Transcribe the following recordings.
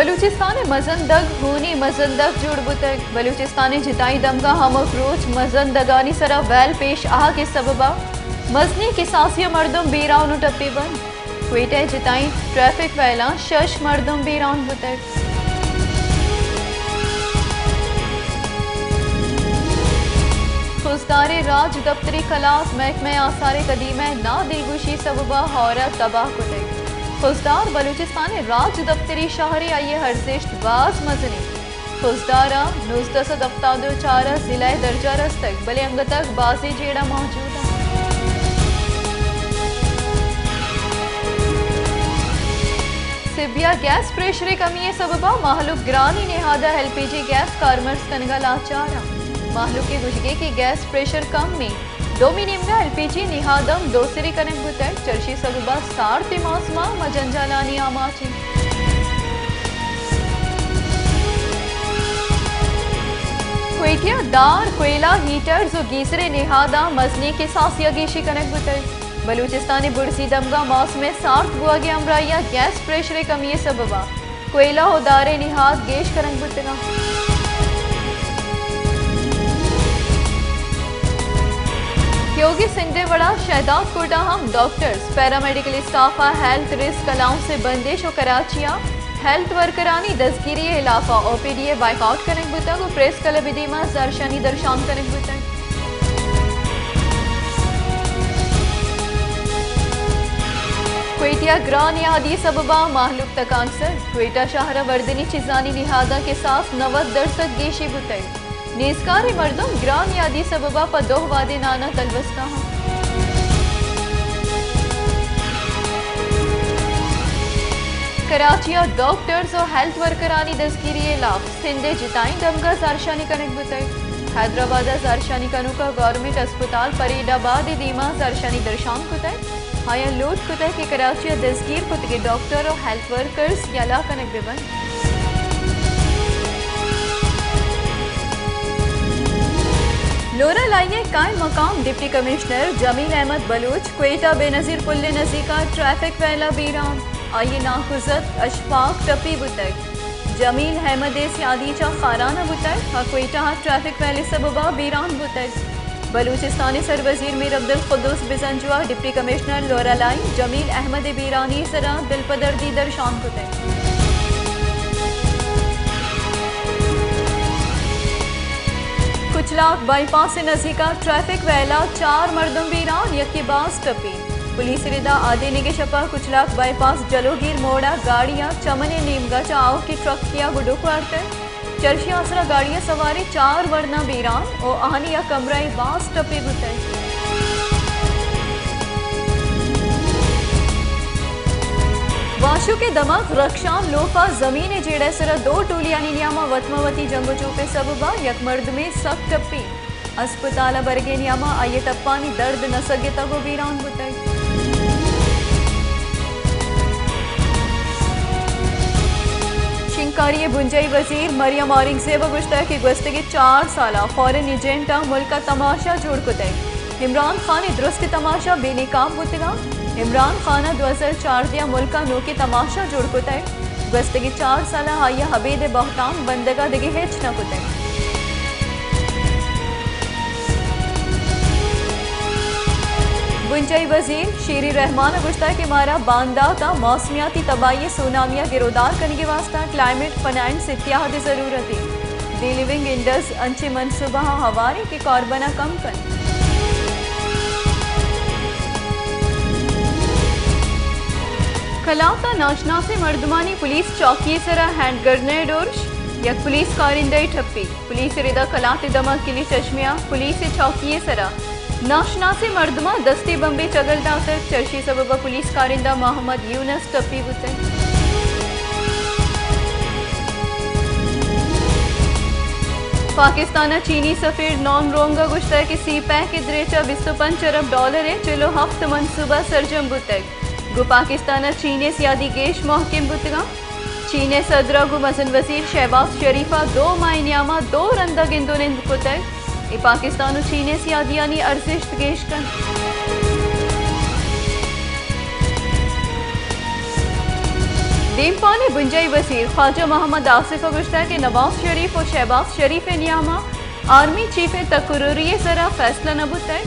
بلوچستان ءِ مزن دگ ہونی مزن دگ جوڑ بوتگ۔ بلوچستان ءِ جتائیں دمگاں ہمک روچ مزن دگانی سرا ویل پیش آہگ ءِ سبب ءَ مزنیں کساسے ءَ مردم بیران ءُ ٹپی بنت۔ کوئٹہ ءِ جتائیں ٹریفک ویلاں شش مردم بیران بوتگ۔ خضدار ءِ راج دپتری کلاس، محکمہ آثار قدیمہ ءِ نادلگوشی سبب ءَ ہور ءَ تباہ کتگ۔ خضدار بلوچستان ءِ راج دپتری شہرے، آئی ءِ ارزشت باز مزن انت۔ خضدار ءَ نوزدہ سد ہفتاد ءُ چار ءَ ضلع ءِ درجہ رستگ، بلے انگت ءَ بازیں جیڑہ موجود انت۔ سبی ءَ گیس پریشر ءِ کمی ءِ سبب ءَ مہلوک گرانیں نہاد ءَ ایل پی جی گیس کارمرز کنگ ءَ لاچار انت۔ مہلوک ءِ گوشگ ءَ کہ گیس پریشر کم انت، دومی نیمگ ءَ ایل پی جی نہاد ہم دوسری کنگ بوتگ، چرشی سبب ءَ سارتی موسم ءَ ماں جنجالانی آماچ انت۔ کوئٹہ ءَ دار، کوئلہ، ہیٹرز ءُ گیزر ءِ نہاداں مزنیں کساسے ءَ گیشی کنگ بوتگ۔ بلوچستان ءِ برزی دمگاں موسم ءِ سارت بوگ ءِ ہمراہی ءَ گیس پریشر ءِ کمی ءِ سبب ءَ کوئلہ ءُ دار ءِ نہاد گیش کنگ بوتگ انت۔ تیوگیں سندھ ءِ وڑا شہداد کوٹ ءَ ہم ڈاکٹرز، پیرامیڈیکل اسٹاف ءَ ہیلتھ رسک الاؤنس ءِ بندش ءُ کراچی ءَ ہیلتھ ورکرانی دزگیری ءِ ہلاف ءَ او پی ڈی ءِ بائیکاٹ کنگ بوتگ ءُ پریس کلب ءِ دیما زہرشانی درشان کنگ بوتگ۔ کوئٹہ ءَ گران نہادی سبب ءَ مہلوک تکانسر، کوئٹہ شہر ءَ وردنی چیزانی نہاداں کساس نود درسد گیشی بوتگ۔ نیزگاریں مردم گران نہادی سبب ءَ پہ دو وہدے نان ءَ تلوستا انت۔ کراچی ءَ ڈاکٹرز ءُ ہیلتھ ورکرانی دزگیری ءِ ہلاف سندھ ءِ جتائیں دمگاں زہرشانی کنگ بوتگ۔ حیدرآباد ءَ زہرشانی کنوکاں گورنمنٹ ہسپتال پرید آباد ءِ دیما زہرشانی درشان کتگ۔ آیاں لوٹ کتگ کہ کراچی ءَ دزگیر کتگیں ڈاکٹر ءُ ہیلتھ ورکرز یلہ کنگ بہ بنت۔ لورا لائی ءِ قائم مقام ڈپٹی کمشنر جمیل احمد بلوچ کوئٹہ بے نظیر پل ءِ نزیک ءَ ٹریفک ویل ءَ بیران، آئی ءِ ناکوزتک اشفاق ٹپی بوتگ۔ جمیل احمد ءِ سیادی چہ خاران ءَ بوتگ ءُ کوئٹہ ءَ ٹریفک ویل ءِ سبب ءَ بیران بوتگ۔ بلوچستان ءِ سروزیر میر عبدالقدوس بزنجو ءَ ڈپٹی کمشنر لورا لائی جمیل احمد ءِ بیرانی ءِ سرا دلپدردی درشان کتگ۔ کچلاک بائی پاس ءِ نزیک ءَ ٹریفک ویل ءَ چار مردم بیران، یکے باز ٹپی۔ پولیس ءِ ردا آدینیگ ءِ شپ ءَ کچلاک بائی پاس جلوگیر موڑ ءَ گاڑی ءَ چمن ءِ نیمگ ءَ چہ آؤکیں ٹرکے ءَ گڈوک وارتگ۔ چرشی ءِ آسرا گاڑی ءِ سواریں چار ورناں بیران ءُ آہانی یک ہمراہے باز ٹپی بوتگ۔ واشوک ءِ دمگ رکشان لوپ ءَ زمین ءِ جیڑہ ءِ سرا دو ٹولیانی نیام ءَ وت ماں وتی جنگ ءُ چوپ ءِ سبب ءَ یک مردمے سک ٹپی۔ ہسپتال ءَ برگ ءِ نیام ءَ آئی ءِ ٹپانی درد نہ سگتگ ءُ بیران بوتگ۔ شنگکاری ءِ بنجاہی وزیر مریم اورنگزیب ءَ گوشتگ کہ گوستگیں چار سال ءَ فارن ایجنٹ ءَ ملک ءَ تماشا جوڑ کتگ۔ عمران خان ءِ درستیں تماشا بے نقاب بوتگ اَنت۔ عمران خان ءَ دو ہزار چاردہ ءَ ملک ءَ نوکیں تماشا جوڑ کتگ۔ گوستگیں چار سال ءَ آئی ءَ ابید ءِ بہتام بندگ ءَ دگہ ہچ نہ کتگ۔ بنجاہی وزیر شیری رحمان ءَ گوشتگ کہ مارا باندات ءَ موسمیاتی تباہی ءِ سونامی ءَ گرودار کنگ ءِ واستہ کلائمیٹ فنانس اتحاد ءِ ضرورت اِنت۔ دی لیونگ انڈس انچیں منصوبہ ءَ ہوار اِنت کہ کاربن ءَ کم کنت۔ کلات ءَ ناشناسیں مردمانی پولیس چوکی ءِ سرا ہینڈ گرنیڈ ارش، یک پولیس کارندہ ءِ ٹپی۔ پولیس ءِ ردا کلات ءِ دمگ کلی چشمے ءَ پولیس ءِ چوکی ءِ سرا ناشناسیں مردماں دستی بمبے چگل داتگ، چرشی سبب ءَ پولیس کارندہ محمد یونس ٹپی بوتگ۔ پاکستان ءِ چینی سفیر نان رونگ ءَ گوشتگ کہ سی پیک ءِ دریچ ءَ بیست ءُ پنچ ارب ڈالر ءِ چل ءُ ہپت منصوبہ سرجم بوتگ۔ گوں پاکستان ءَ چین ءِ سیادی گیش مہکم بوتگ اَنت۔ چین ءِ صدر ءَ گوں مزن وزیر شہباز شریف ءَ دو ماہ ءِ نیام ءَ دو رند ءَ گند ءُ نند کتگ۔ اے پاکستان ءُ چین ءِ سیادیانی ارزشت گیش کنت۔ دیمپان ءِ بنجاہی وزیر خواجہ محمد آصف ءَ گوشتگ کہ نواز شریف ءُ شہباز شریف ءِ نیام ءَ آرمی چیف ءِ تقرری ءِ سرا فیصلہ نہ بوتگ،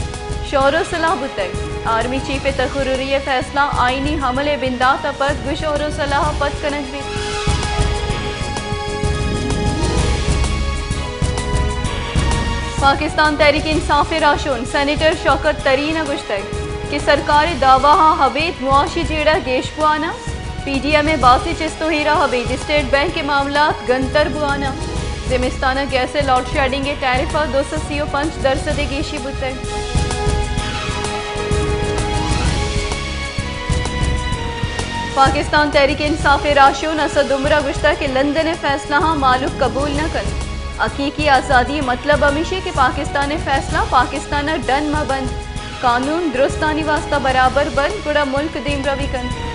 شور ءُ صلاح بوتگ۔ آرمی چیف ءِ تقرری ءِ فیصلہ آئینی عمل ءِ بندات ءَ پد گوں شور ءُ صلاح ءَ پد کنگ بیت۔ پاکستان تحریک انصاف ءِ راہشون سینیٹر شوکت ترین ءَ گوشتگ کہ سرکار ءِ دعواہاں ابید معاشی جیڑہ گیش بوان انت۔ پی ڈی ایم ءِ باسیں چست ءُ ایرا ءَ ابید اسٹیٹ بینک ءِ معاملات گنتر بوان انت۔ زمستان ءَ گیس ءِ لوڈ شیڈنگ ءِ ٹیرف ءَ دو سد سی ءُ پنچ درسد ءِ گیشی بوتگ۔ پاکستان تحریک انصاف ءِ راہشون اسد عمر ءَ گوشتگ کہ لندن ءِ فیصلہاں مہلوک قبول نہ کنت۔ حقیقی آزادی ءِ مطلب ہمیش انت کہ پاکستان ءِ فیصلہ پاکستان ءَ ڈن مہ بنت۔ قانون درستانی واستا برابر بنت، گڑا ملک دیمروی کنت۔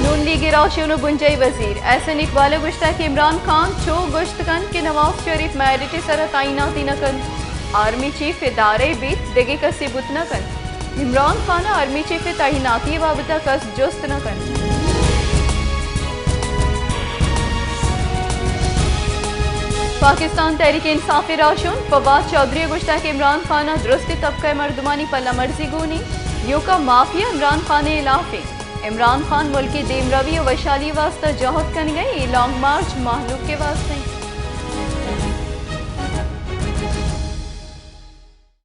نون لیگ ءِ راہشون ءُ بنجاہی وزیر احسن اقبال ءَ گوشتگ کہ عمران خان چو گوشت کنت کہ نواز شریف میرٹ ءِ سرا تعیناتی نہ کنت۔ آرمی چیف ادارہ بیت، دگہ کسے بوت نہ کنت۔ عمران خان ءَ آرمی چیف ءِ تعیناتی ءِ بابت ءَ کس جست نہ کنت۔ پاکستان تحریک انصاف ءِ راہشون فواد چوہدری ءَ گوشتگ کہ عمران خان ءَ درستیں طبقہ ءِ مردمانی پلہ مرزی گون انت، ایوکا مافیا عمران خان ءِ ہلاف انت۔ عمران خان ملک ءِ دیمروی ءُ وشحالی ءِ واستا جہد کنگ ءَ انت، اے لانگ مارچ مہلوک ءِ واستا انت۔